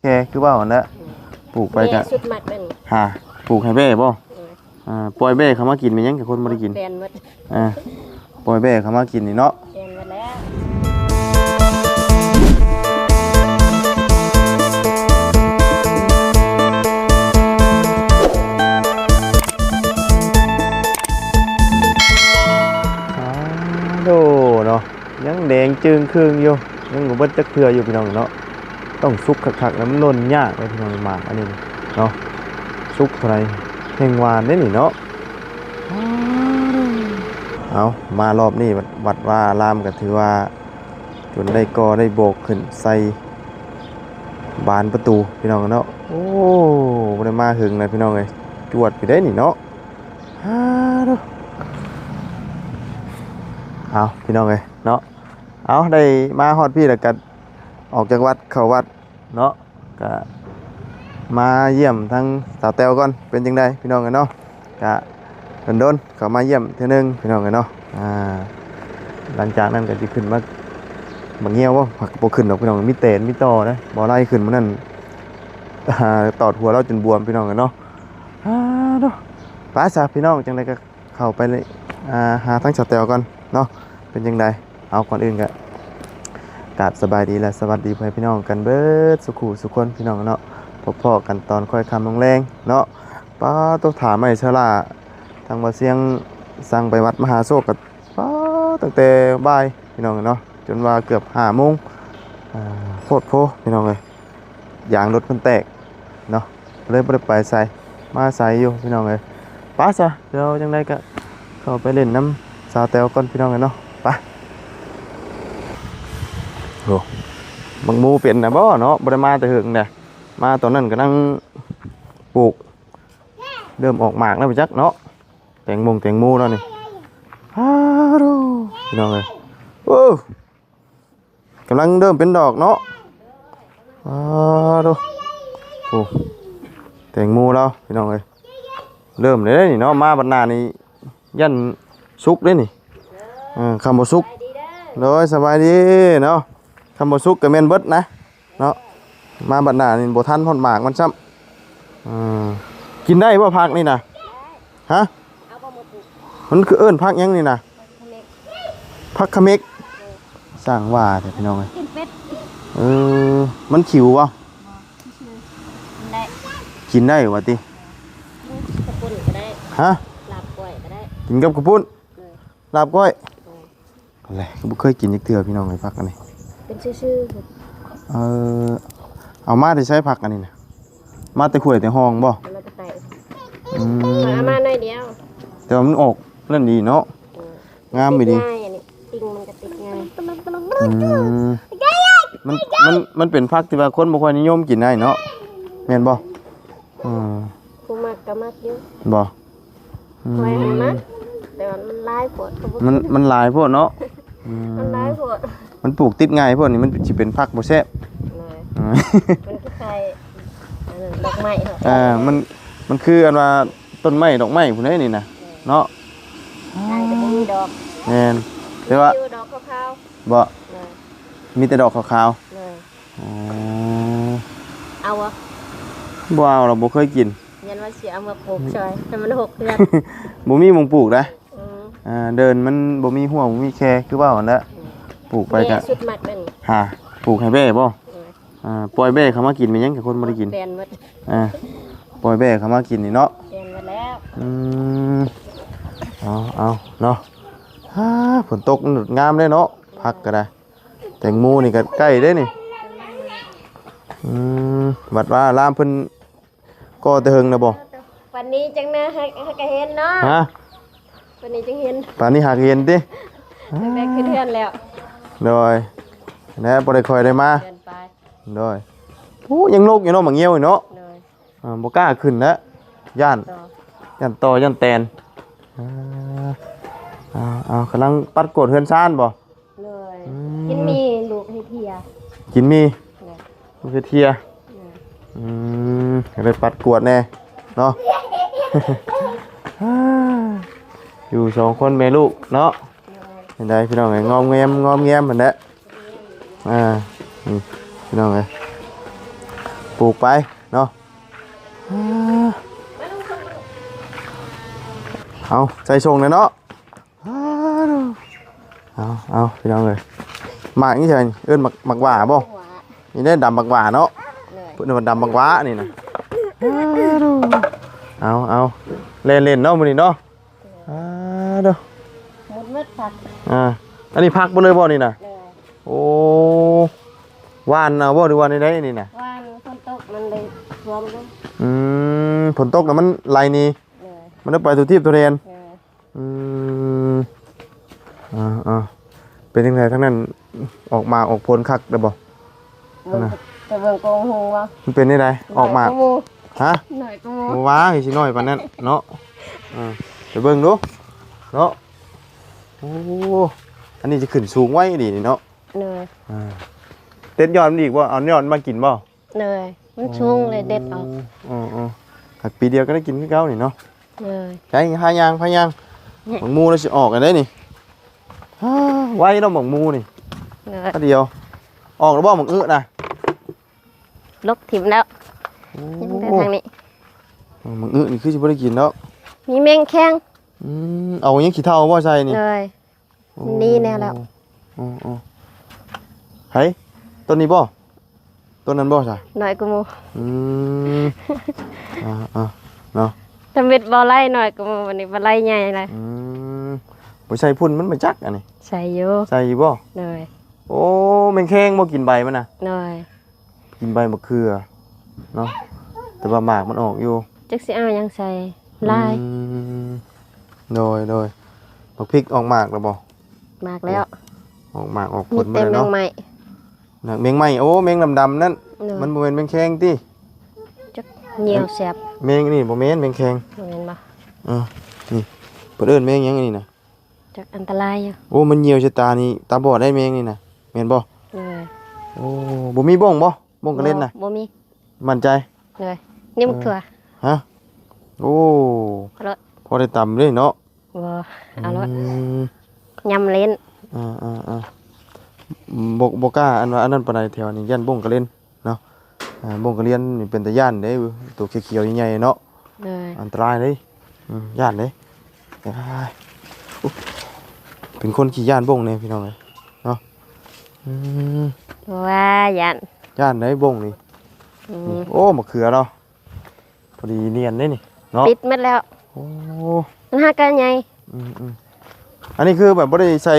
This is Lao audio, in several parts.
ແຄ່ຄືເວົ້າຫັ້ນແຫຼະ ອືມ ປູກໄປກະ ແມ່ສຸດມັກແມ່ນ ຫາ ປູກໃຫ້ແບ້ບໍ່? ເອີ ອ່າ ປ່ອຍແບ້ເຂົ້າມາກິນແມ່ນຫຍັງ ກະຄົນບໍ່ໄດ້ກິນ ແປນໝົດ ອ່າ ປ່ອຍແບ້ເຂົ້າມາກິນນີ້ເນາະ ແປນໝົດແລ້ວ ອາໂດເນາະ ຍັງແດງຈຶ່ງຄຶ່ງຢູ່ ຍັງບໍ່ເບິດຈັກເທື່ອຢູ່ພີ່ນ້ອງເນາະ ຕ້ອງສຸກຄັກໆ ແລ້ວມັນຫຼົ່ນຍາກເດ້ພີ່ນ້ອງ ໝາກອັນນີ້ເນາະ ສຸກເທົ່າໃດແຮ່ງຫວານເດ້ນີ້ເນາະ ເອົາ ມາລອບນີ້ວັດ ວັດວາອາລາມກໍຖືວ່າຈົນໄດ້ກໍ່ໄດ້ໂບກຂຶ້ນໃສ່ບານປະຕູພີ່ນ້ອງເນາະ ໂອ້ ບໍ່ໄດ້ມາເຖິງແລ້ວພີ່ນ້ອງເອີຍ ຈວດຢູ່ເດ້ນີ້ເນາະ ອາໂດ ເອົາ ພີ່ນ້ອງເອີຍເນາະ ເອົາ ໄດ້ມາຮອດພີ້ແລ້ວກໍອອກຈາກວັດເຂົ້າວັດເນາະ ກະມາຢ້ຽມທາງສາວແຕ້ວກ່ອນ ເປັນຈັ່ງໃດພີ່ນ້ອງເອີຍເນາະ ກະດົນໆເຂົ້າມາຢ້ຽມເທື່ອໜຶ່ງພີ່ນ້ອງເອີຍເນາະ ອ່າ ຫຼັງຈາກນັ້ນກໍຊິຂຶ້ນມາ ບັກງຽວບໍ່ ບໍ່ຂຶ້ນດອກພີ່ນ້ອງ ມີແຕນມີຕໍ່ເດ້ ບໍ່ໄລ່ຂຶ້ນມື້ນັ້ນ ອ່າ ຕອດຫົວລາວຈົນບວມພີ່ນ້ອງເອີຍເນາະ ອ່າ ເນາະ ໄປຊະພີ່ນ້ອງ ຈັ່ງໃດກໍເຂົ້າໄປ ອ່າ ຫາທາງສາວແຕ້ວກ່ອນເນາະ ເປັນຈັ່ງໃດ ເອົາ ກ່ອນອື່ນກໍກາບສະບາຍດີ ແລະ ສະຫວັດດີພໍ່ແມ່ພີ່ນ້ອງກັນເບິດສູ່ຜູ້ສູ່ຄົນພີ່ນ້ອງເນາະ ພົບພໍ້ກັນຕອນຄ່ອຍຄ່ຳລົງແລງເນາະ ປາໂຕ ຖ້າໄມ້ເຊີລາ ທາງບ່າວຊຽງສັ່ງໄປວັດມະຫາໂຊກກໍ ປາ ຕັ້ງແຕ່ບ່າຍພີ່ນ້ອງເອີຍເນາະ ຈົນວ່າເກືອບຫ້າໂມງ ອ່າ ໂພດໂພພີ່ນ້ອງເອີຍ ຢາງລົດເພິ່ນແຕກເນາະ ເລີຍບໍ່ໄດ້ໄປໃສ ມາໃສຢູ່ພີ່ນ້ອງເອີຍ ໄປຊະ ດຽວຈັ່ງໃດກໍເຂົ້າໄປຫຼິ້ນນຳສາວແຕ້ວກ່ອນພີ່ນ້ອງເອີຍເນາະ ໄປ ໂອ້ ບັກໝູເປັນນະບໍ່ເນາະ ບໍ່ໄດ້ມາແຕ່ເຫິງນະ ມາຕອນນັ້ນກຳລັງປູກ ເລີ່ມອອກໝາກແລ້ວໄປຈັກເນາະ ແຕງມົງແຕງໂມແລ້ວນີ້ ອາໂດ ພີ່ນ້ອງເອີຍ ໂອ້ ກຳລັງເລີ່ມເປັນດອກເນາະ ອາໂດ ໂອ້ ແຕງໂມລາວພີ່ນ້ອງເອີຍ ເລີ່ມແລ້ວເດ້ນີ້ເນາະ ມາບັດໜ້ານີ້ຢ້ານສຸກເດ້ນີ້ ເອີ ຄັນບໍ່ສຸກ ໂດຍ ສະບາຍດີເນາະ ຄັນບໍ່ສຸກກໍແມ່ນເບິດນະ ເນາະ ມາບັດໜ້ານີ້ບໍ່ທັນຮອດໝາກມັນຊ້ຳ ເອີ ກິນໄດ້ບໍ່ຜັກນີ້ນະ? ຮະ? ເອົາບໍ່ມາປູກ ມັນຄືເອີ້ນຜັກຫຍັງນີ້ນະ? ຜັກຂະເມັກ ຜັກຂະເມັກ ເອີ ຊ່າງວ່າແທ້ພີ່ນ້ອງເອີຍ ກິນເປັດ ເອີ ມັນຂິວບໍ່? ບໍ່ ຊື່ໆ ກິນໄດ້ ກິນໄດ້ວ່າຕິ? ກິນກັບເຂົ້າປຸ້ນກໍໄດ້ ຮະ? ລາບກ້ອຍກໍໄດ້ ກິນກັບເຂົ້າປຸ້ນ ເອີ ລາບກ້ອຍ ເອີ ແຫຼະ ບໍ່ເຄີຍກິນຈັກເທື່ອພີ່ນ້ອງເອີຍ ຜັກອັນນີ້ ເປັນຊື່ໆ ເອີ ເອົາມາແຕ່ໃສຜັກອັນນີ້ນະ? ມາແຕ່ຫ້ວຍແຕ່ຮ່ອງບໍ່? ເອົາມາແຕ່ໃຕ້ ອືມ ເອົາມາໜ້ອຍດຽວ ແຕ່ວ່າມັນອອກນັ້ນດີເນາະ ເອີ ງາມອີ່ຫຼີ ຕິດງ່າຍ ອັນນີ້ ຕິ່ງມັນກໍຕິດງ່າຍ ອືມ ມັນ ມັນ ມັນເປັນຜັກທີ່ວ່າຄົນບໍ່ຄ່ອຍນິຍົມກິນໄດ້ເນາະ ແມ່ນບໍ່? ອືມ ຜູ້ມັກກໍມັກຢູ່ ບໍ່? ອືມ ຂ້ອຍຫັ້ນມັກ ແຕ່ວ່າມັນຫຼາຍໂພດ ມັນ ມັນຫຼາຍໂພດເນາະ ອືມ ມັນຫຼາຍໂພດ ມັນປູກຕິດງ່າຍໂພດນີ້ ມັນຊິເປັນຜັກບໍ່ແຊບ ເອີ ອືມ ມັນຄືໄຂ່ ອັນນັ້ນ ດອກໄມ້ເນາະ ເອີ ມັນ ມັນຄືອັນວ່າຕົ້ນໄມ້ດອກໄມ້ພຸ້ນເດ້ນີ້ນະ ເອີ ເນາະ ຕ່າງແຕ່ບໍ່ມີດອກ ແມ່ນ ແຕ່ວ່າ ມີດອກຂາວໆ ບໍ່ ເອີ ມີແຕ່ດອກຂາວໆ ເອີ ອໍ ເອົາບໍ່? ບໍ່ເອົາດອກ ບໍ່ເຄີຍກິນ ຍັນວ່າຊິເອົາມາປູກຊ່ອຍ ໃຫ້ມັນຫົກເຮືອນ ບໍ່ມີໝ່ອງປູກໃດ ອືມ ອ່າ ເດີ່ນມັນບໍ່ມີຮົ້ວ ບໍ່ມີແຄ ຄືເວົ້າຫັ້ນແຫຼະ ອືມ ປູກໄປກະ ແມ່ສຸດມັກແມ່ນ ຫາ ປູກໃຫ້ແບ້ບໍ່? ເອີ ອ່າ ປ່ອຍແບ້ເຂົ້າມາກິນແມ່ນຫຍັງ ກະຄົນບໍ່ໄດ້ກິນ ແປນໝົດ ອ່າ ປ່ອຍແບ້ເຂົ້າມາກິນນີ້ເນາະ ແປນໝົດແລ້ວ ອືມ ເອົາ ເອົາເນາະ ຫາ ຝົນຕົກມັນງາມເດ້ເນາະ ເອີ ຜັກກໍໄດ້ ແຕງໂມນີ້ກໍໃກ້ເດ້ນີ້ ອືມ ວັດວາອາລາມເພິ່ນກໍ່ແຕ່ເຫິງແລ້ວບໍ່? ປານນີ້ຈັ່ງນະ ຫາ ຫາກະເຫັນເນາະ ຮະ? ປານນີ້ຈຶ່ງເຫັນ ປານນີ້ຫາກະເຫັນຕິ? ແມ່ຂຶ້ນເຮືອນແລ້ວ ໂດຍ ແລ້ວບໍ່ໄດ້ຄ່ອຍໄດ້ມາ ເດືອນປາຍ ໂດຍ ໂອ້ ຍັງລົກຢູ່ເນາະ ໝາກງຽວນີ້ເນາະ ໂດຍ ອ່າ ບໍ່ກ້າຂຶ້ນແລ້ວ ຢ້ານ ຢ້ານຕໍ່ ຢ້ານແຕນ ອ່າ ເອົາ ເອົາ ກຳລັງປັດກວາດເຮືອນຊານບໍ່? ໂດຍ ອືມ ກິນໝີ່ລູກໃຫ້ເພຍ ກິນໝີ່ ໂດຍ ລູກໃຫ້ເພຍ ໂດຍ ອືມ ກໍເລີຍປັດກວາດແດ່ເນາະ ຢູ່ສອງຄົນແມ່ລູກເນາະ ໂດຍ ເຫັນໃດພີ່ນ້ອງເອີຍ ງອມແງມ ງອມແງມຫັ້ນແຫຼະ ອ່າ ນີ້ພີ່ນ້ອງເອີຍ ປູກໄປເນາະ. ເອົາ ໃສ່ສົ່ງແລ້ວເນາະ. ເອົາໆ ພີ່ນ້ອງເອີຍ ໝາກນີ້ໃຊ່ ເອີ້ນໝາກ ໝາກຫວ້າບໍ່? ນີ້ໄດ້ດຳໝາກຫວ້າເນາະ. ເພິ່ນວ່າດຳໝາກຫວ້ານີ້ນະ. ເອົາໆ ແລ່ນເລ່ນເນາະມື້ນີ້ເນາະ. ເອີ ເດີ ໝົດໝົດຜັກ. ອ່າ ອັນນີ້ຜັກເບິດເລີຍບໍ່ນີ້ນະ? ໂອ້ ຫວ່ານເອົາບໍ່ ຫຼືວ່າແນວໃດນີ້ນະ? ຫວ່ານ ຝົນຕົກມັນໄດ້ຖ້ວມເດ້. ອືມ ຝົນຕົກແລ້ວມັນໄຫຼໜີ. ມັນໄດ້ໄປທົ່ວທີບທົ່ວແດນ. ອືມ ອ່າໆ ເປັນຈັ່ງໃດທາງນັ້ນ ອອກໝາກອອກຜົນຄັກແລ້ວບໍ່? ເບິ່ງ ແຕ່ເບິ່ງກໍຮູ້ວ່າ ມັນເປັນແນວໃດ ອອກໝາກ? ຮະ? ນ້ອຍກວ່າໝູ່ ບໍ່ວ່າຊິນ້ອຍປານນັ້ນເນາະ. ເອີ ໄປເບິ່ງດູເນາະ. ໂອ້ ອັນນີ້ຈະຂຶ້ນສູງໄວດີນີ້ເນາະ. ເອີ ອ່າ ເດັດຍອດມັນອີກບໍ່? ເອົາຍອດມາກິນບໍ່? ເລີຍ ມັນສູງເລີຍເດັດອອກ. ອໍໆ ຫາກປີດຽວກໍໄດ້ກິນຄືເກົ່ານີ້ເນາະ. ເລີຍ ໃຜ ພາຍ່າງ ພາຍ່າງ ໝາກໝູ່ລະຊິອອກອັນໃດນີ້. ໄວເນາະໝາກໝູ່ນີ້. ເລີຍ ດຽວ ອອກແລ້ວບໍ່ໝາກອຶນະ? ລົກຖິ້ມແລ້ວ. ໂອ້ ຍັງແຕ່ທາງນີ້. ໝາກອຶນີ້ຄືຊິບໍ່ໄດ້ກິນດອກ. ມີແມງແຄງ. ອືມ ເອົາຫຍັງ ຂີ້ເຖົ່າບໍ່ໃສ່ນີ້? ເລີຍ ໂອ້ ນີ້ແນ່ແລ້ວ. ໂອ້ ໂອ້ ໃຜ ຕົ້ນນີ້ບໍ່? ຕົ້ນນັ້ນບໍ່ຊະ? ນ້ອຍກວ່າໝູ່. ອືມ ອ່າໆ ເນາະ ທຳອິດບໍ່ໄລ່ນ້ອຍກວ່າໝູ່ ບັດນີ້ບໍ່ໄລ່ໃຫຍ່ແລ້ວ. ອືມ ບໍ່ໃສ່ພຸ້ນມັນບໍ່ຈັກອັນນີ້. ໃສ່ຢູ່ ໃສ່ຢູ່ບໍ່? ໂດຍ. ໂອ້ ແມງແຄງບໍ່ ກິນໃບມັນນະ? ໂດຍ. ກິນໃບມະເຂືອເນາະ ແຕ່ວ່າໝາກມັນອອກຢູ່. ຈັກຊິເອົາຫຍັງໃສ່ຫຼາຍ. ອືມ ໂດຍໆ. ໝາກພິກອອກໝາກແລ້ວບໍ່? ໝາກແລ້ວ. ໂອ້ ອອກໝາກອອກຜົນໝົດແລ້ວເນາະ. ມີແຕ່ແມງໄມ້ ແມງໄມ້. ໂອ້ ແມງດຳໆນັ້ນ. ໂດຍ. ມັນບໍ່ແມ່ນແມງແຄງຕິ? ຈັກ ຍ່ຽວແຊບ. ແມງນີ້ບໍ່ແມ່ນແມງແຄງ. ບໍ່ແມ່ນບໍ່? ເອີ ນີ້ ເພິ່ນເອີ້ນແມງຫຍັງອັນນີ້ນະ? ຈັກ ອັນຕະລາຍຢູ່. ໂອ້ ມັນຍ່ຽວໃສ່ຕານີ້ ຕາບອດໄດ໋ແມງນີ້ນະ ແມ່ນບໍ່? ເອີ ໂອ້ ບໍ່ມີບົ້ງບໍ່? ບົ້ງກະເລັນນະ ບໍ່ ບໍ່ມີ. ໝັ້ນໃຈ? ເອີ ນີ້ໝາກຖົ່ວ. ຮະ? ໂອ້ ພໍໄດ້ຕຳເລີຍເນາະ. ບໍ່ ເອົາໂລດ. ອືມ ຍຳເຫຼັ້ນ. ອ່າໆໆ ບໍ່ ບໍ່ກ້າອັນວ່າອັນນັ້ນປານໃດ ແຖວນີ້ຢ້ານບົ້ງກະເລັນ. ເນາະ ບົ້ງກະເລັນນີ້ເປັນຕາຢ້ານເດ້ ໂຕຂຽວໆໃຫຍ່ໆເນາະ. ໂດຍ. ອັນຕະລາຍເດ້. ອືມ ຢ້ານເດ້. ເປັນຄົນຂີ້ຢ້ານບົ້ງແດ່ພີ່ນ້ອງເອີຍເນາະ. ອືມ ບໍ່ວ່າຢ້ານ ຢ້ານໄດ໋ບົ້ງນີ້. ອືມ ໂອ້ ມະເຂືອເນາະ ພໍດີນຽນເດ້ນີ້ເນາະ. ປິດໝົດແລ້ວ. ໂອ້ ມັນຫາກະໃຫຍ່. ອືມໆ ອັນນີ້ຄືແບບບໍ່ໄດ້ໃສ່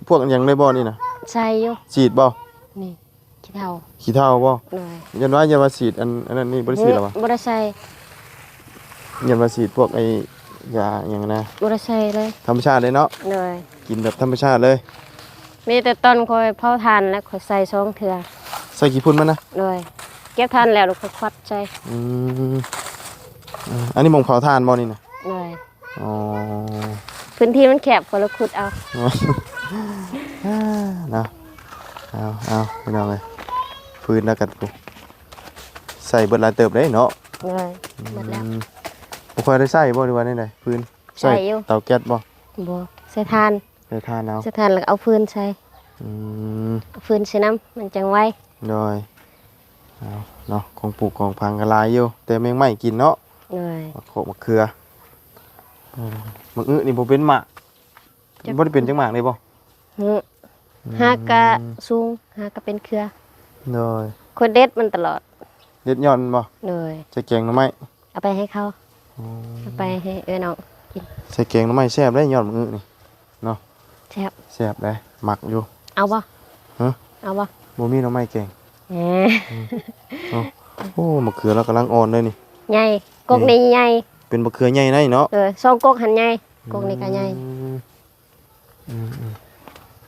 ພວກຫຍັງເລີຍບໍ່ນີ້ນະ? ໃສ່ຢູ່. ສີດບໍ່? ນີ້ ຂີ້ເຖົ່າ. ຂີ້ເຖົ່າບໍ່? ໂດຍ. ຢ້ານວ່າ ຢ້ານວ່າສີດອັນ ອັນນັ້ນນີ້ບໍ່ໄດ້ສີດຫວາ? ບໍ່ໄດ້ໃສ່. ຢ້ານວ່າສີດພວກໄອ້ຢາຫຍັງນະ. ບໍ່ໄດ້ໃສ່ເລີຍ. ທຳມະຊາດເລີຍເນາະ. ໂດຍ. ກິນແບບທຳມະຊາດເລີຍ. ມີແຕ່ຕອນຂ້ອຍເຜົາຖ່ານແລ້ວຂ້ອຍໃສ່ສອງເທື່ອ. ໃສ່ຂີ້ຝຸ່ນມັນນະ? ໂດຍ. ເກັບຖ່ານແລ້ວຂ້ອຍຄວັດໃສ່. ອືມ ເອີ ອັນນີ້ໝ່ອງເຜົາຖ່ານບໍ່ນີ້ນະ? ໂດຍ. ອໍ ພື້ນທີ່ມັນແຄບ ກໍເລີຍຂຸດເອົາ. ເນາະ ເອົາໆ ພີ່ນ້ອງເອີຍ ຟືນແລ້ວກັນ ໃສ່ເບິດຫຼາຍເຕີບເດ້ເນາະ. ໂດຍ. ອືມ ເບິດແລ້ວ. ບໍ່ຄ່ອຍໄດ້ໃຊ້ບໍ່ ຫຼືວ່າແນວໃດ? ຟືນ ໃຊ້ຢູ່. ເຕົາແກັສບໍ່? ບໍ່ ໃສ່ຖ່ານ. ໃສ່ຖ່ານເອົາ. ໃສ່ຖ່ານແລ້ວກໍເອົາຟືນໃສ່. ອືມ ເອົາຟືນໃສ່ນຳ ມັນຈັ່ງໄວ. ໂດຍ. ເອົາເນາະ ຂອງປູກຂອງຝັງກໍຫຼາຍຢູ່ ແຕ່ແມງໄມ້ກິນເນາະ. ໂດຍ. ໝາກໂຄກໝາກເຂືອ. ເອີ ໝາກອຶນີ້ບໍ່ເປັນໝາກ. ບໍ່ໄດ້ເປັນຈັກໝາກເລີຍບໍ່? ຫາກະສູງ ຫາກະເປັນເຄືອ. ໂດຍ. ຂ້ອຍເດັດມັນຕະຫຼອດ. ເດັດຍອດມັນບໍ່? ໂດຍ. ໃສ່ແກງໜໍ່ໄມ້ ເອົາໄປໃຫ້ເຂົາ. ອໍ ເອົາໄປໃຫ້ເອື້ອຍນ້ອງກິນ. ໃສ່ແກງໜໍ່ໄມ້ແຊບເດ້ ຍອດໝາກອຶນີ້. ເນາະ ແຊບ ແຊບເດ້ ມັກຢູ່. ເອົາບໍ່? ຮະ? ເອົາບໍ່? ບໍ່ມີໜໍ່ໄມ້ແກງ. ເອີ ເນາະ ໂອ້ ມະເຂືອລາວກຳລັງອ່ອນເລີຍນີ້. ໃຫຍ່ ກົກນີ້ໃຫຍ່. ເປັນມະເຂືອໃຫຍ່ໃນເນາະ. ເອີ ສອງກົກຫັ້ນໃຫຍ່ ກົກນີ້ກໍໃຫຍ່. ອືມ ອືມ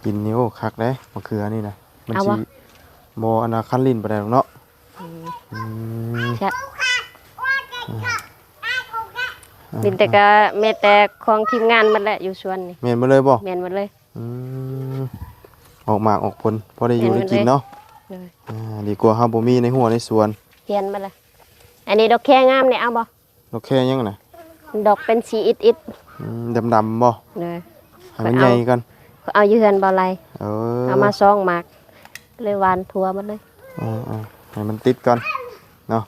ໆ ກິນນີ້ ໂອ້ ຄັກເດ້ ມະເຂືອນີ້ນະ. ມັນຊິບໍ່ ເອົາບໍ່? ອັນນ່າ ຄັນລີ້ນປານໃດດອກເນາະ. ອືມ ອືມ ແຊບ. ອືມ ມີແຕ່ກະ ມີແຕ່ຂອງທີມງານໝົດແຫຼະຢູ່ສວນນີ້. ແມ່ນໝົດເລີຍບໍ່? ແມ່ນໝົດເລີຍ. ອືມ ອອກໝາກອອກຜົນ ພໍໄດ້ຢູ່ໄດ້ກິນເນາະ. ໂດຍ. ອ່າ ດີກວ່າເຮົາບໍ່ມີໃນຮົ້ວໃນສວນ. ປ່ຽນໝົດລະ. ອັນນີ້ດອກແຄງາມນີ້ ເອົາບໍ່? ດອກແຄຫຍັງນະ? ດອກເປັນສີອິດໆ. ອືມ ດຳໆບໍ່? ໂດຍ. ໃຫ້ມັນໃຫຍ່ກ່ອນ. ເອົາຢູ່ເຮືອນບໍ່ໄຫຼ. ເອີ ເອົາມາສອງໝາກ ເລີຍຫວ່ານທົ່ວໝົດເລີຍ. ເອີໆ ໃຫ້ມັນຕິດກ່ອນເນາະ.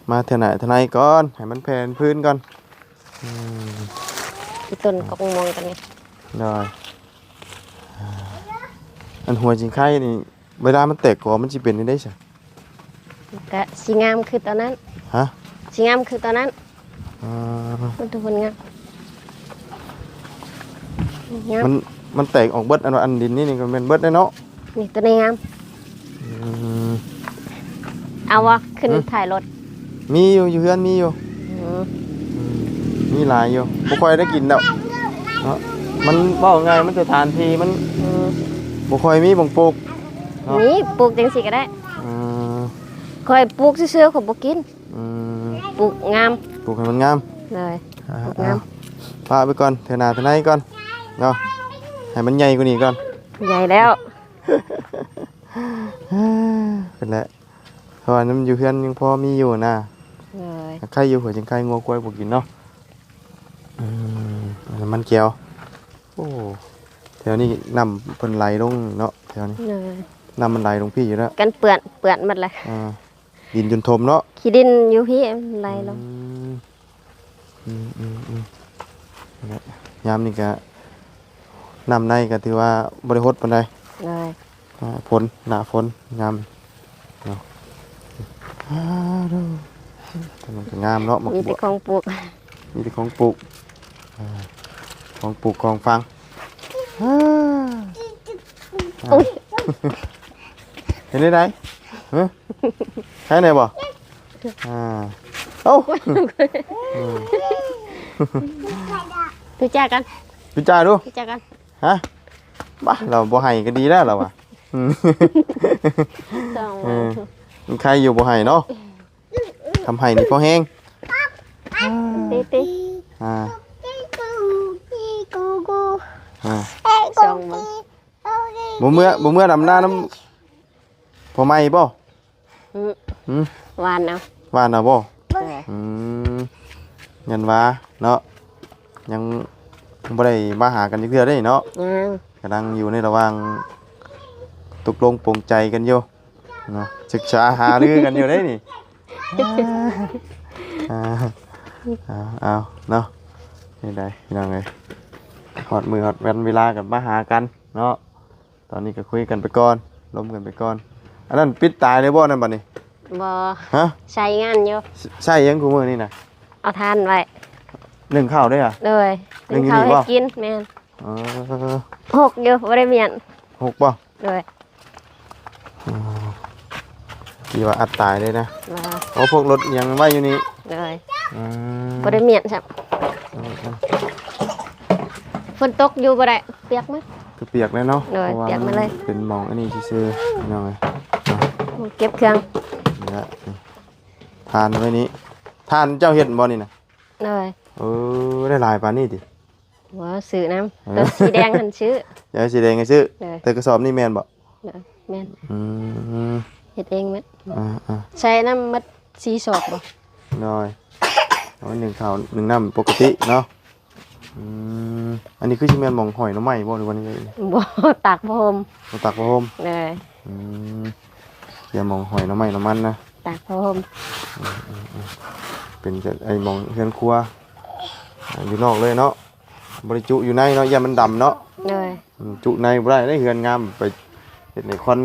ມາເທື່ອໜ້າເທື່ອໃນກ່ອນ ໃຫ້ມັນແຜ່ນພື້ນກ່ອນ. ອືມ ອີຕົ້ນກອກມ່ວງຕົວນີ້ ໂດຍ. ອັນຫົວຈິງໄຄນີ້ ເວລາມັນແຕກກໍມັນຊິເປັນຈັ່ງໃດຊະ? ກະຊິງາມຄືຕອນນັ້ນ. ຮະ? ຊິງາມຄືຕອນນັ້ນ. ອ່າ ມັນທຸກຄົນງາມ ງາມ. ມັນ ມັນແຕກອອກເບິດ ອັນວ່າອັນດິນນີ້ ນີ້ກໍແມ່ນເບິດແລ້ວເນາະ. ນີ້ຕົວນີ້ງາມ. ອືມ ເອົາບໍ່? ຂຶ້ນ ອືມ ທ້າຍລົດ. ມີຢູ່ ຢູ່ເຮືອນມີຢູ່. ອືມ ອືມ ມີຫຼາຍຢູ່ ບໍ່ຄ່ອຍໄດ້ກິນດອກເນາະ. ມັນເວົ້າງ່າຍ ມັນສະຖານທີ່ມັນ ອືມ ບໍ່ຄ່ອຍມີໝ່ອງປູກເນາະ. ມີ ປູກຈັ່ງຊີ້ກໍໄດ້. ອືມ ຂ້ອຍປູກຊື່ໆ ຂ້ອຍບໍ່ກິນ. ອືມ ປູກງາມ ປູກໃຫ້ມັນງາມ. ໂດຍ ອ່າ ປູກງາມ. ອ່າ ຝາກໄວ້ກ່ອນ ເທື່ອໜ້າເທື່ອໃນກ່ອນເນາະ ໃຫ້ມັນໃຫຍ່ກວ່ານີ້ກ່ອນ. ໃຫຍ່ແລ້ວ ເປັນແຫຼະ ເພາະວ່ານຳຢູ່ເຮືອນຍັງພໍມີຢູ່ນະ. ໂດຍ ໄຄຢູ່ ຫົວຈິງໄຄງົວຄວາຍບໍ່ກິນເນາະ. ອືມ ນ້ຳມັນແຈ່ວ. ໂອ້ ແຖວນີ້ນ້ຳເພິ່ນໄຫຼລົງເນາະ ແຖວນີ້. ໂດຍ ນ້ຳມັນໄຫຼລົງພີ້ຢູ່ແລ້ວ ກັນເປື້ອນ ເປື້ອນໝົດແຫຼະ. ອ່າ ດິນຈົນຖົມເນາະ ຂີ້ດິນຢູ່ພີ້ໄຫຼລົງ. ອືມ ອືມ ອືມ ອືມ ຍາມນີ້ກະ ນ້ຳໃນກໍຖືວ່າບໍ່ໄດ້ຫົດປານໃດ. ໂດຍ ອ່າ ຝົນ ໜ້າຝົນຍາມເນາະ. ອ້າ ມັນກໍງາມເນາະ ໝາກ ມີແຕ່ຂອງປູກ ມີແຕ່ຂອງປູກ. ອ່າ ຂອງປູກຂອງຝັງ. ອ້າ ອຸ້ຍ ເປັນໄດ? ຮະ? ໃຄແດ່ບໍ່? ອ່າ ເອົ້າ ອືມ ຄືຈາກັນ ຄືຈາດູ ຄືຈາກັນ. ຮະ? ບ້າ ລາວບໍ່ໃຫ້ກໍດີແລ້ວລາວວ່າ. ອືມ ສອງ ເອີ ມັນໄຄຢູ່ບໍ່ໃຫ້ເນາະ ທຳໃຫ້ນີ້ພໍແຮງ. ຕິ ຕິ ອ່າ ອ່າ ສອງ ບໍ່ເມືອ ບໍ່ເມືອດຳນານຳພໍ່ໃໝ່ບໍ່? ອືມ ຫືມ ຫວ່ານເອົາ ຫວ່ານເອົາບໍ່? ເອີ ອືມ ຍັນວ່າເນາະ ຍັງບໍ່ໄດ້ມາຫາກັນຈັກເທື່ອເດ້ເນາະ. ຍັງ ກຳລັງຢູ່ໃນລະຫວ່າງຕົກລົງປົງໃຈກັນຢູ່ເນາະ ສຶກສາຫາລືກັນຢູ່ເດ້ນີ້. ອ່າ ເອົາ ເອົາເນາະ ນີ້ໄດ໋ພີ່ນ້ອງເອີຍ ຮອດມື້ຮອດວັນເວລາກັນມາຫາກັນເນາະ. ຕອນນີ້ກໍຄຸຍກັນໄປກ່ອນ ລົມກັນໄປກ່ອນ. ອັນນັ້ນປິດຕາຍເລີຍບໍ່ນັ້ນບັດນີ້? ບໍ່ ຮະ? ໃຊ້ງານຢູ່. ໃຊ້ຫຍັງຄູ່ມື້ນີ້ນະ? ເອົາຖ່ານໄວ້ ໜຶ້ງເຂົ້າເດ້ຫະ? ໂດຍ ໜຶ້ງເຂົ້າໃຫ້ກິນ. ແມ່ນ. ເອີ ຫົກຢູ່ ບໍ່ໄດ້ມ້ຽນ. ຫົກບໍ່? ໂດຍ. ອໍ ທີ່ວ່າອັດຕາຍເດ້ນະ. ບໍ່. ໂອ້ ພວກລົດຫຍັງໄວ້ຢູ່ນີ້. ໂດຍ. ອືມ ບໍ່ໄດ້ມ້ຽນຊ້ຳ. ເອີໆ ຝົນຕົກຢູ່ບໍ່ໄດ້ ປຽກໝົດ. ຄືປຽກແລ້ວເນາະ. ໂດຍ ເພາະວ່າ ປຽກໝົດເລີຍ ເປັນໝອງອັນນີ້ຊື່ໆ ພີ່ນ້ອງເອີຍ. ໝອງເກັບເຄື່ອງ ນີ້ລະ ຖ່ານໄວ້ນີ້. ຖ່ານເຈົ້າເຮັດບໍ່ນີ້ນະ? ໂດຍ. ເອີ ໄດ້ຫຼາຍປານນີ້ຕິ? ບໍ່ ຊື້ນຳ. ເອີ ໂຕສີແດງຫັ້ນຊື້. ຢາກໄດ້ສີແດງກໍຊື້. ໂດຍ. ແຕ່ກະສອບນີ້ແມ່ນບໍ່? ໂດຍ ແມ່ນ. ອືມ ເຮັດເອງໝົດ. ອ່າໆ ໃສ່ນຳໝົດສີ່ສອບບໍ່? ໂດຍ. ເອົາໜຶ້ງເຂົ້າໜຶ້ງນ້ຳປົກກະຕິເນາະ. ອືມ ອັນນີ້ຄືຊິແມ່ນໝ່ອງຫ້ອຍໜໍ່ໄມ້ບໍ່ ຫຼືວ່າແນວໃດ? ບໍ່ ຕາກຜ້າຫົ່ມ. ໂອ້ ຕາກຜ້າຫົ່ມ. ໂດຍ. ອືມ ຢ່າໝ່ອງຫ້ອຍໜໍ່ໄມ້ໜໍ່ມັນນະ ຕາກຜ້າຫົ່ມ. ອືມໆໆ ເປັນແຕ່ໄອ້ໝ່ອງເຮືອນຄົວ ອ່າ ຢູ່ນອກເລີຍເນາະ ບໍ່ໄດ້ຈຸຢູ່ໃນເນາະ ຢ້ານມັນດຳເນາະ. ໂດຍ. ອືມ ຈຸໃນບໍ່ໄດ້ເດ້ ເຮືອນງາມ ໄປເຮັດໃນຄວັນ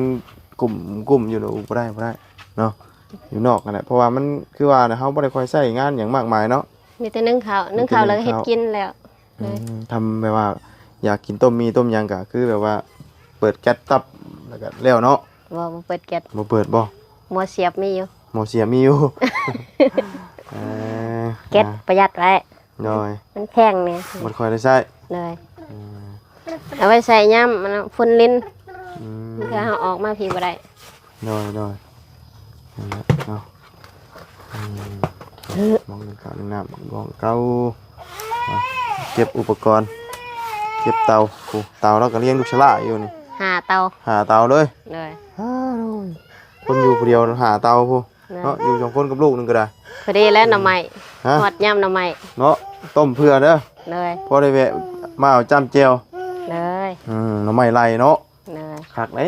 ກຸ້ມໆຢູ່ ບໍ່ໄດ້ ບໍ່ໄດ້ເນາະ ຢູ່ນອກຫັ້ນແຫຼະ. ເພາະວ່າມັນຄືວ່ານະ ເຮົາບໍ່ໄດ້ຄ່ອຍໃຊ້ງານຫຍັງມາກມາຍເນາະ ມີແຕ່ໜຶ້ງເຂົ້າ ໜຶ້ງເຂົ້າແລ້ວກໍເຮັດກິນແລ້ວ. ອືມ ທຳແບບວ່າຢາກກິນຕົ້ມໝີ່ຕົ້ມຫຍັງກະຄືແບບວ່າເປີດແກັສຕັບແລ້ວກະແລ້ວເນາະ. ບໍ່ ບໍ່ເປີດແກັສ. ບໍ່ເປີດບໍ່? ໝໍ້ສຽບມີຢູ່ ໝໍ້ສຽບມີຢູ່. ເອີ ແກັສປະຢັດໄວ້. ໂດຍ. ມັນແພງແດ່ ບໍ່ຄ່ອຍໄດ້ໃຊ້. ໂດຍ. ອືມ ເອົາໄວ້ໃຊ້ຍາມ ອາ ຝົນລິນ. ອືມ ເພື່ອເຮົາອອກມາພີ້ບໍ່ໄດ້. ໂດຍ ໂດຍ. ນັ້ນແຫຼະເນາະ. ອືມ ໝ່ອງໜຶ້ງເຂົ້າໜຶ້ງນ້ຳ ໝ່ອງເກົ່າ. ອ່ະ ເກັບອຸປະກອນ ເກັບເຕົາ. ໂອ້ ເຕົາລາວກໍລ້ຽງລູກສະຫຼ້າຢູ່ນີ້ ຫ້າເຕົາ ຫ້າເຕົາເລີຍ. ໂດຍ. ອ້າ ໂດຍ. ຄົນຢູ່ຜູ້ດຽວຫ້າເຕົາພຸ້ນ. ເນາະ ຢູ່ສອງຄົນກັບລູກໜຶ່ງກໍໄດ້ ພໍດີແລ້ວໜໍ່ໄມ້. ຮະ? ຮອດຍາມໜໍ່ໄມ້ເນາະ ຕົ້ມເຜື່ອເດີ. ໂດຍ. ພໍໄດ້ແວະມາເອົາຈ້ຳແຈ່ວ. ໂດຍ. ອືມ ໜໍ່ໄມ້ໄລ່ເນາະ. ໂດຍ. ຄັກເດ້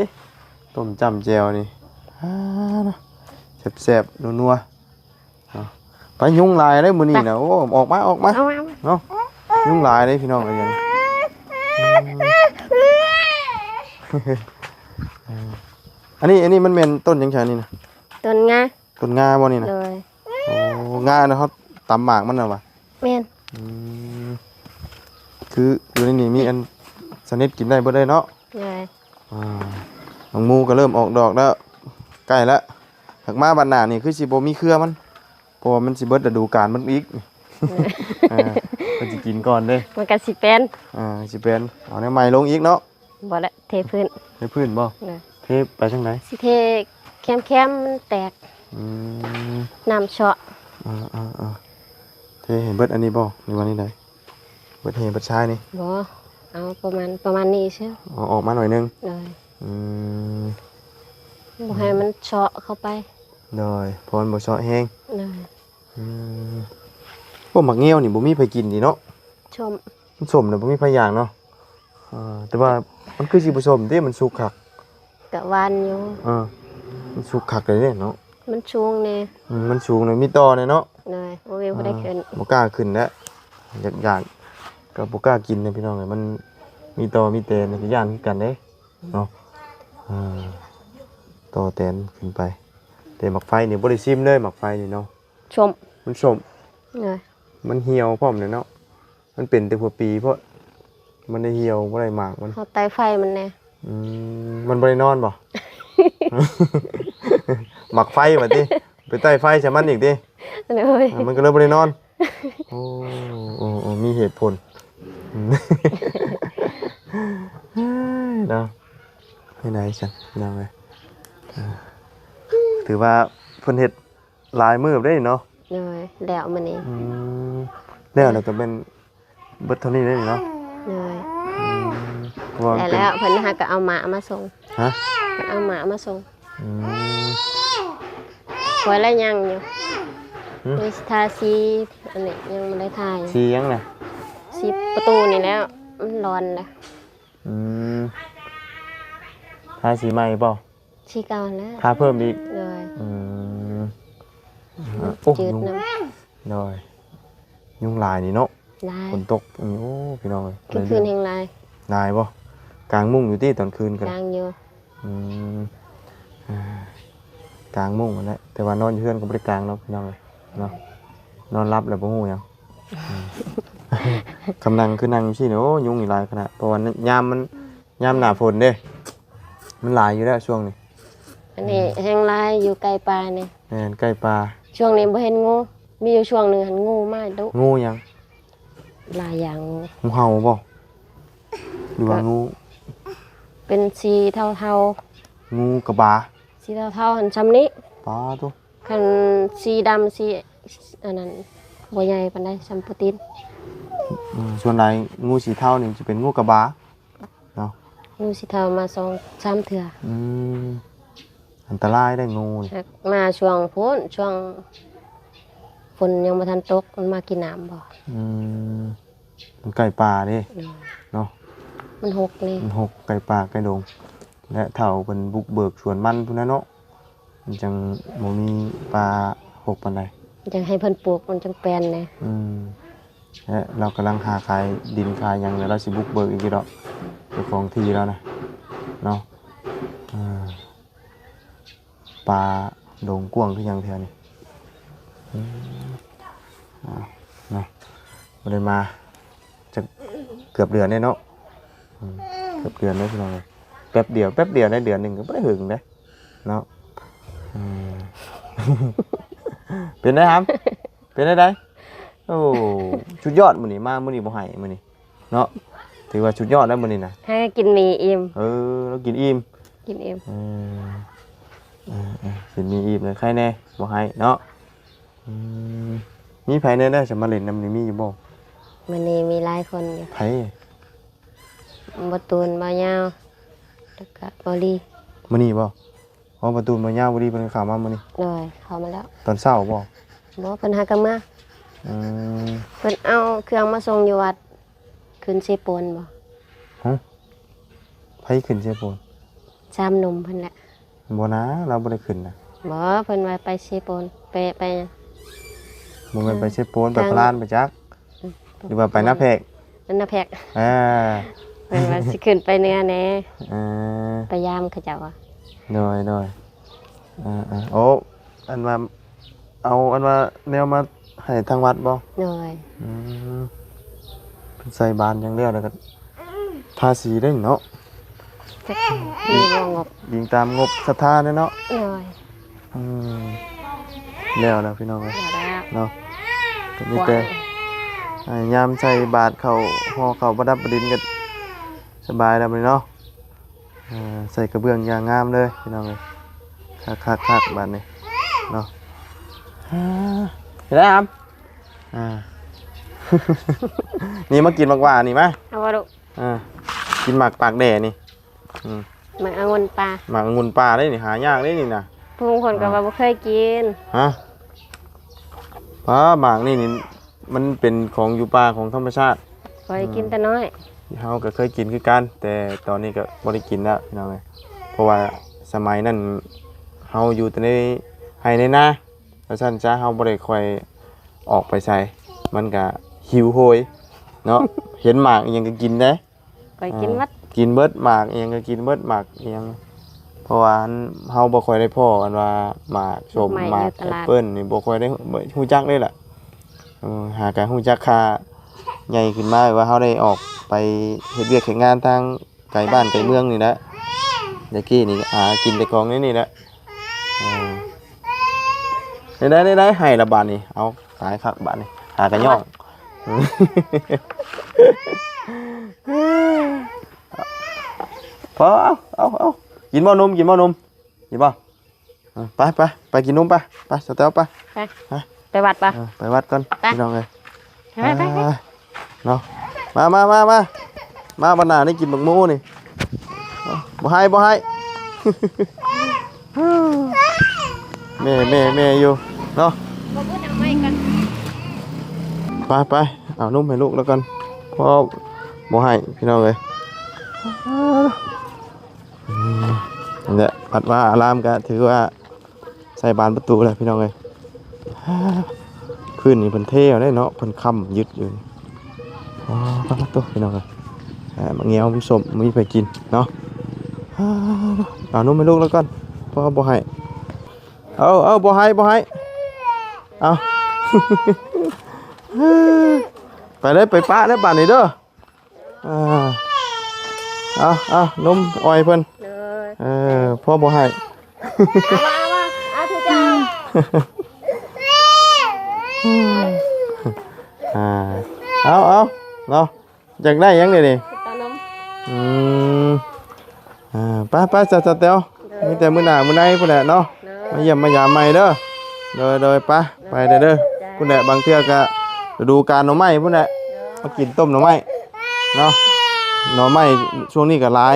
ຕົ້ມຈ້ຳແຈ່ວນີ້. ອ່າ ເນາະ ແຊບໆ ນົວໆ. ໄປ ຍຸງຫຼາຍເດ້ມື້ນີ້ນະ. ໂອ້ ອອກມາ ອອກມາ ເອົາມາ ເອົາມາ ເນາະ. ຍຸງຫຼາຍເດ້ພີ່ນ້ອງເອີຍ. ອັນນີ້ ອັນນີ້ມັນແມ່ນຕົ້ນຫຍັງຊະນີ້ນະ? ຕົ້ນງາ. ຕົ້ນງາບໍ່ນີ້ນະ? ໂດຍ. ໂອ້ ງານະ ເຮົາຕຳໝາກມັນນະຫວາ? ແມ່ນ. ອືມ ຄືຢູ່ໃນນີ້ມີອັນສະໜິດກິນໄດ້ເບິດເລີຍເນາະ? ໂດຍ. ອ່າ ໝາກໝູ່ກໍເລີ່ມອອກດອກແລ້ວ ໃກ້ແລ້ວ. ຫາກມາບັດໜ້ານີ້ຄືຊິບໍ່ມີເຄືອມັນ ເພາະວ່າມັນຊິເບິດລະດູການມັນອີກ. ເອີ ເພິ່ນຊິກິນກ່ອນເດ້ ມັນກໍຊິແປນ. ອ່າ ຊິແປນ ເອົາແນວໃໝ່ລົງອີກເນາະ. ບໍ່ລະ ເທພື້ນ. ເທພື້ນບໍ່? ໂດຍ. ເທໄປທາງໃດ? ຊິເທແຄມໆ ມັນແຕກ. ອືມ ນ້ຳເຊາະ. ເອີໆໆ ເທໃຫ້ເບິດອັນນີ້ບໍ່ ຫຼືວ່າແນວໃດ? ເບິດແຮ່ເບິດຊາຍນີ້? ບໍ່ ເອົາປະມານ ປະມານນີ້ຊື່. ເອົາອອກມາໜ້ອຍໜຶ່ງ. ໂດຍ. ອືມ ບໍ່ໃຫ້ມັນເຊາະເຂົ້າໄປ. ໂດຍ ເພາະມັນບໍ່ເຊາະແຮງ. ໂດຍ. ອືມ ໂອ້ ໝາກງຽວນີ້ບໍ່ມີໃຜກິນຕິເນາະ. ສົ້ມ. ມັນສົ້ມນະ ບໍ່ມີໃຜຢາກເນາະ. ເອີ ແຕ່ວ່າມັນຄືຊິບໍ່ສົ້ມເດ້ ມັນສຸກຄັກ. ກະຫວານຢູ່. ເອີ ມັນສຸກຄັກເດ້ເນາະ. ມັນສູງແດ່. ອືມ ມັນສູງນະ ມີຕໍ່ແດ່ເນາະ. ໂດຍ. ບໍ່ມີຜູ້ໃດຂຶ້ນ. ເອີ ບໍ່ກ້າຂຶ້ນແລ້ວ ຢາກ ຢາກ ກໍບໍ່ກ້າກິນນະພີ່ນ້ອງເອີຍ. ມັນມີຕໍ່ມີແຕນ ກໍຢ້ານຄືກັນເດ້ເນາະ. ເອີ ຕໍ່ແຕນຂຶ້ນໄປ. ແຕ່ໝາກໄຟນີ້ບໍ່ໄດ້ຊິມເລີຍ ໝາກໄຟນີ້ເນາະ. ສົ້ມ. ມັນສົ້ມ. ໂດຍ. ມັນຫ່ຽວພ້ອມເດ້ເນາະ. ມັນເປັນແຕ່ຫົວປີໂພດ ມັນໄດ້ຫ່ຽວ ບໍ່ໄດ້ໝາກມັນ. ເຮົາໄຕ່ໄຟມັນແດ່. ອືມ ມັນບໍ່ໄດ້ນອນບໍ່? ໝາກໄຟວ່າຕິ ໄປໄຕ່ໄຟໃສ່ມັນອີກຕິ. ໂດຍ. ມັນກໍເລີຍບໍ່ໄດ້ນອນ. ໂອ້ ໂອ້ ໂອ້ ມີເຫດຜົນເນາະ. ເປັນໄດຊັ້ນ ພີ່ນ້ອງເອີຍ? ຖືວ່າເພິ່ນເຮັດ ຫຼາຍມື້ເດ້ເນາະ. ໂດຍ. ແລ້ວມື້ນີ້. ອືມ ແລ້ວ ແລ້ວກໍແມ່ນເບິດເທົ່ານີ້ເດ້ເນາະ. ໂດຍ. ອືມ ເພາະວ່າມັນເປັນ ແລ້ວເພິ່ນຫາກໍເອົາໝາມາສົ່ງ. ຮະ? ເພິ່ນເອົາໝາມາສົ່ງ. ອືມ ຂ້ອຍລະຍັງຢູ່. ຫຶ? ມີທາສີ ອັນນີ້ຍັງບໍ່ໄດ້ທາ. ສີຫຍັງນະ? ສີປະຕູນີ້ແຫຼະ ມັນຫຼອນລະ. ອືມ ທາສີໃໝ່ບໍ່? ສີເກົ່າແລ້ວ ທາເພີ່ມອີກ. ໂດຍ. ອືມ ມັນ ໂອ້ ຍຸງ ນຳ. ໂດຍ. ຍຸງຫຼາຍນີ້ເນາະ. ຫຼາຍ. ຝົນຕົກ. ໂອ້ ພີ່ນ້ອງເອີຍ ກາງຄືນແຮ່ງຫຼາຍ. ຫຼາຍບໍ່? ກາງມຸ້ງຢູ່ຕິຕອນຄືນກໍ? ກາງຢູ່. ອືມ ອ່າ ກາງມຸ້ງຫັ້ນແຫຼະ ແຕ່ວ່ານອນຢູ່ເຮືອນກໍບໍ່ໄດ້ກາງເນາະ ພີ່ນ້ອງເອີຍເນາະ. ນອນຫຼັບແລ້ວບໍ່ຮູ້ຫຍັງ. ອືມ ຄຳນັ່ງຄືນັ່ງຢູ່ຊີ້ນີ້ ໂອ້ ຍຸງນີ້ຫຼາຍຂະໜາດ ເພາະວ່າຍາມມັນ ຍາມໜ້າຝົນເດ້ ມັນຫຼາຍຢູ່ແລ້ວຊ່ວງນີ້. ອັນນີ້ ອືມ ແຮ່ງຫຼາຍຢູ່ໃກ້ປ່ານີ້. ແມ່ນ ໃກ້ປ່າ. ຊ່ວງນີ້ບໍ່ເຫັນງູ ມີຢູ່ຊ່ວງໜຶ່ງຫັ້ນງູມາດຸ. ງູຫຍັງ? ຫຼາຍຢ່າງ. ງູເຫົ່າບໍ່? ຫຼືວ່າ ກໍ ງູ ເປັນສີເທົາໆ. ງູກະບາ. ສີເທົາໆຫັ້ນຊ່ຳນີ້. ປາໂທ້. ຄັນສີດຳ ສີ ອັນນັ້ນ ບໍ່ໃຫຍ່ປານໃດ ຊ່ຳປູຕີນ. ອືມ ສ່ວນຫຼາຍງູສີເທົານີ້ຈະເປັນງູກະບາເນາະ. ງູສີເທົາມາສອງສາມເທື່ອ. ອືມ ອັນຕະລາຍໄດ໋ງູນີ້. ມາຊ່ວງພຸ້ນ ຊ່ວງຝົນຍັງບໍ່ທັນຕົກ ມັນມາກິນນ້ຳບໍ່. ອືມ ມັນໃກ້ປ່າເດ້. ອືມ ເນາະ ມັນຮົກເດ້ ມັນຮົກ ໃກ້ປ່າໃກ້ດົງ ແລະ ຖ້າເພິ່ນບຸກເບີກສວນມັນພຸ້ນນະເນາະ ມັນຈັ່ງບໍ່ມີປ່າຮົກປານໃດ ຈັ່ງໃຫ້ເພິ່ນປູກ ມັນຈັ່ງແປນແດ່. ອືມ ແລະ ລາວກຳລັງຫາຂາຍດິນຂາຍຫຍັງ ແລ້ວລາວຊິບຸກເບີກອີກຢູ່ດອກ ເຈົ້າຂອງທີ່ລາວນະເນາະ. ອ່າ ປ່າດົງກວ້າງຄືຫຍັງແຖວນີ້. ອືມ ເອົາເນາະ ບໍ່ໄດ້ມາຈັກເກືອບເດືອນແລ້ວເນາະ. ອືມ ເກືອບເດືອນແລ້ວພີ່ນ້ອງເອີຍ ແປັບດຽວ ແປັບດຽວໃນເດືອນໜຶ່ງກໍບໍ່ໄດ້ຫຶງເດ້ເນາະ. ອືມ ເປັນໄດຫຳ? ເປັນໄດ? ໂອ້ ສຸດຍອດ ມື້ນີ້ມາ ມື້ນີ້ບໍ່ໄຫ້ ມື້ນີ້ເນາະ ຖືວ່າສຸດຍອດແລ້ວມື້ນີ້ນະ. ໃຫ້ກິນໝີ່ອີ່ມ. ເອີ ລາວກິນອີ່ມ ກິນອີ່ມ. ເອີ ເອີ ເອີ ກິນໝີ່ອີ່ມແລ້ວໄຄແດ່ ບໍ່ໄຫ້ເນາະ. ອືມ ມີໃຜແດ່ ໄດ້ຈະມາຫຼິ້ນນຳນີ້ ມີຢູ່ບໍ່? ມື້ນີ້ມີຫຼາຍຄົນຢູ່. ໃຜ? ບ່າວຕູນ ບ່າວຍາວ ແລ້ວກະບ່າວລີ. ມື້ນີ້ບໍ່? ອໍ ບ່າວຕູນ ບ່າວຍາວ ບໍ່ດີເພິ່ນກໍເຂົ້າມາມື້ນີ້. ໂດຍ ເຂົ້າມາແລ້ວ. ຕອນເຊົ້າບໍ່? ບໍ່ ເພິ່ນຫາກໍມາ. ອືມ ເພິ່ນເອົາເຄື່ອງມາສົ່ງຢູ່ວັດ ຂຶ້ນເຊໂປນບໍ່? ຫຶ? ໃຜຂຶ້ນເຊໂປນ? ສາມໜຸ່ມເພິ່ນແຫຼະ. ບໍ່ນາ ລາວບໍ່ໄດ້ຂຶ້ນນະ. ບໍ່ ເພິ່ນວ່າໄປເຊໂປນ ໄປ ໄປ ໄປ ບໍ່ແມ່ນໄປເຊໂປນ ໄປພະລານໄປຈັກ ອືມ ຫຼືວ່າໄປນາແພກ? ນາແພກ ອ່າ ເພິ່ນວ່າຊິຂຶ້ນໄປເໜືອແດ່ ອ່າ ໄປຢາມເຂົາເຈົ້າວ່າ ໂດຍ ໂດຍ ອ່າໆ ໂອ້ ອັນວ່າ ເອົາອັນວ່າແນວມາໃຫ້ທາງວັດບໍ່? ໂດຍ ອືມ ເພິ່ນໃສ່ບານຢ່າງແລ້ວ ແລ້ວກໍທາສີເດ້ເນາະ ຈັກມີບໍ່ງົບ ອີງຕາມງົບສັດທາເດ້ເນາະ ໂດຍ ອືມ ແລ້ວແລ້ວພີ່ນ້ອງເອີຍ ແລ້ວແລ້ວ ເນາະ ກໍມີແຕ່ ກວ້າງ ອ່າ ຍາມໃສ່ບາດເຂົ້າ ຫໍ່ເຂົ້າປະດັບປະດິນກໍສະບາຍແລ້ວບັດນີ້ເນາະ. ເອີ ໃສ່ກະເບື້ອງຢ່າງງາມເລີຍພີ່ນ້ອງເອີຍ ຄັກໆໆ ບາດນີ້ເນາະ ອ່າ ເປັນໄດອາມ ອ່າ ນີ້ມາກິນໝາກຫວ່ານນີ້ມາ ເອົາບໍ່ລູກ ອ່າ ກິນໝາກປາກແດ່ນີ້ ອືມ ໝາກອະງຸ່ນປ່າ ໝາກອະງຸ່ນປ່າເດ້ນີ້ ຫາຍາກເດ້ນີ້ນະ ຜູ້ບາງຄົນກໍວ່າບໍ່ເຄີຍກິນ ຮະ ປ້າ ໝາກນີ້ນີ້ ມັນເປັນຂອງຢູ່ປ່າຂອງທຳມະຊາດ ຂ້ອຍກິນແຕ່ນ້ອຍ ເຮົາກໍເຄີຍກິນຄືກັນ ແຕ່ຕອນນີ້ກໍບໍ່ໄດ້ກິນແລ້ວພີ່ນ້ອງເອີຍ ເພາະວ່າສະໄໝນັ້ນເຮົາຢູ່ແຕ່ໃນໄຮ່ໃນນາ ວ່າຊັ້ນຊະ ເຮົາບໍ່ໄດ້ຄ່ອຍອອກໄປໃສ ມັນກໍຫິວໂຫຍເນາະ ເຫັນໝາກອີ່ຫຍັງກໍກິນເດ້ ຂ້ອຍກິນໝົດ ອ່າ ກິນເບິດ ໝາກອີ່ຫຍັງກໍກິນເບິດ ໝາກອີ່ຫຍັງ ເພາະວ່າອັນ ເຮົາບໍ່ຄ່ອຍໄດ້ພໍ້ ອັນວ່າໝາກສົ້ມ ໝາກແອັບເປິ້ນນີ້ ບໍ່ຄ່ອຍໄດ້ຮູ້ຈັກເລີຍລະ ເອີ ຫາກະຮູ້ຈັກຄ່າໃຫຍ່ຂຶ້ນມາ ແບບວ່າເຮົາໄດ້ອອກໄປເຮັດວຽກເຮັດງານທາງໄກບ້ານໄກເມືອງນີ້ແຫຼະ ແຕ່ກີ້ນີ້ຫາກິນແຕ່ຂອງໃນນີ້ແຫຼະ ເອີ ໄດ້ໆ ໄດ້ ໄດ້ ໃຫ້ລະບາດນີ້ ເອົາ ຕາຍຄັກບາດນີ້ ຫາກະຍ້ອງ ພໍ ເອົາ ເອົາ ເອົາ ກິນບໍ່ນົມ ກິນບໍ່ນົມ ກິນບໍ່? ເອີ ໄປ ໄປ ໄປກິນນົມໄປ ໄປ ສະແຕວໄປ ໄປ ໄປ ໄປວັດປະ ເອີ ໄປວັດກ່ອນ ໄປ ພີ່ນ້ອງເອີຍ ໄປ ໄປ ໄປ ເນາະ ມາ ມາ ມາ ມາ ມາບັດໜ້ານີ້ກິນບັກໂມນີ້ ບໍ່ໃຫ້ ບໍ່ໃຫ້ ແມ່ ແມ່ ແມ່ຢູ່ເນາະ ບໍ່ບຸດເອົາໄມ້ກ່ອນ ໄປ ໄປ ເອົານົມໃຫ້ລູກແລ້ວກ່ອນ ເພາະບໍ່ໃຫ້ ພີ່ນ້ອງເອີຍ ອືມ ນີ້ແຫຼະ ວັດວາອາລາມກໍຖືວ່າໃສ່ບານປະຕູແລ້ວພີ່ນ້ອງເອີຍ ພື້ນນີ້ເພິ່ນເທເອົາເດ້ເນາະ ເພິ່ນຄ້ຳຍຶດຢູ່ ອໍ ປະຕູພີ່ນ້ອງເອີຍ ໝາກງຽວມັນສົ້ມ ບໍ່ມີໃຜກິນເນາະ ເອົານົມໃຫ້ລູກແລ້ວກ່ອນ ພໍ່ບໍ່ໃຫ້ ເອົາ ເອົາ ບໍ່ໃຫ້ ບໍ່ໃຫ້ ເອົາ ໄປເລີຍ ໄປປະເດີບາດນີ້ເດີ ອ່າ ເອົາ ເອົາ ນົມອອຍເພິ່ນ ໂດຍ ເອີ ພໍ່ບໍ່ໃຫ້ ເອົາ ເອົາ ເອົາ ເອົາ ຖືເຈົ້າ ອ່າ ເອົາ ເອົາ ເນາະ ຢາກໄດ້ຫຍັງເດນີ້ ເອົານົມ ອືມ ອ່າ ໄປ ໄປ ສາວ ສາວແຕວ ໂດຍ ມີແຕ່ມື້ໜ້າມື້ໃນພຸ້ນແຫຼະເນາະ ໂດຍ ມາຢ້ຽມມາຢາມໃໝ່ເດີ ໂດຍ ໂດຍ ໄປ ໄປເດີ ພຸ້ນແຫຼະ ບາງເທື່ອກະລະດູການໜໍ່ໄມ້ພຸ້ນແຫຼະ ມາກິນຕົ້ມໜໍ່ໄມ້ເນາະ ໜໍ່ໄມ້ຊ່ວງນີ້ກະຫຼາຍ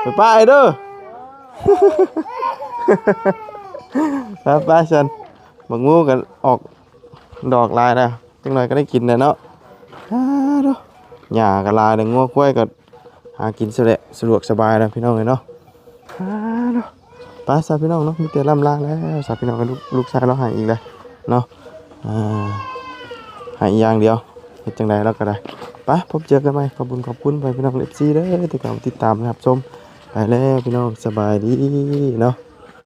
ໄປປະເດີ ໄປ ໄປຊັ້ນ ບັກງູກະອອກດອກຫຼາຍແລ້ວ ຈັກໜ້ອຍກະໄດ້ກິນແຫຼະເນາະ ຫຍ້າກະຫຼາຍແລ້ວ ງົວຄວາຍກະ ຫາກິນສະດວກ ສະດວກສະບາຍແລ້ວພີ່ນ້ອງເອີຍເນາະ ໄປຊະພີ່ນ້ອງເນາະ ມີແຕ່ລ່ຳລາແລ້ວຊະພີ່ນ້ອງ ລູກ ລູກຊາຍລາວໃຫ້ອີກແລ້ວເນາະ ອ່າ ໃຫ້ຢ່າງດຽວ ເຮັດຈັ່ງໃດລາວກໍໄດ້ ໄປ ພົບເຈີກັນໃໝ່ ຂອບບຸນຂອບຄຸນພໍ່ແມ່ພີ່ນ້ອງເອັຟຊີເດີ ທີ່ເຂົ້າມາຕິດຕາມຮັບຊົມ ໄປແລ້ວພີ່ນ້ອງ ສະບາຍດີເນາະ.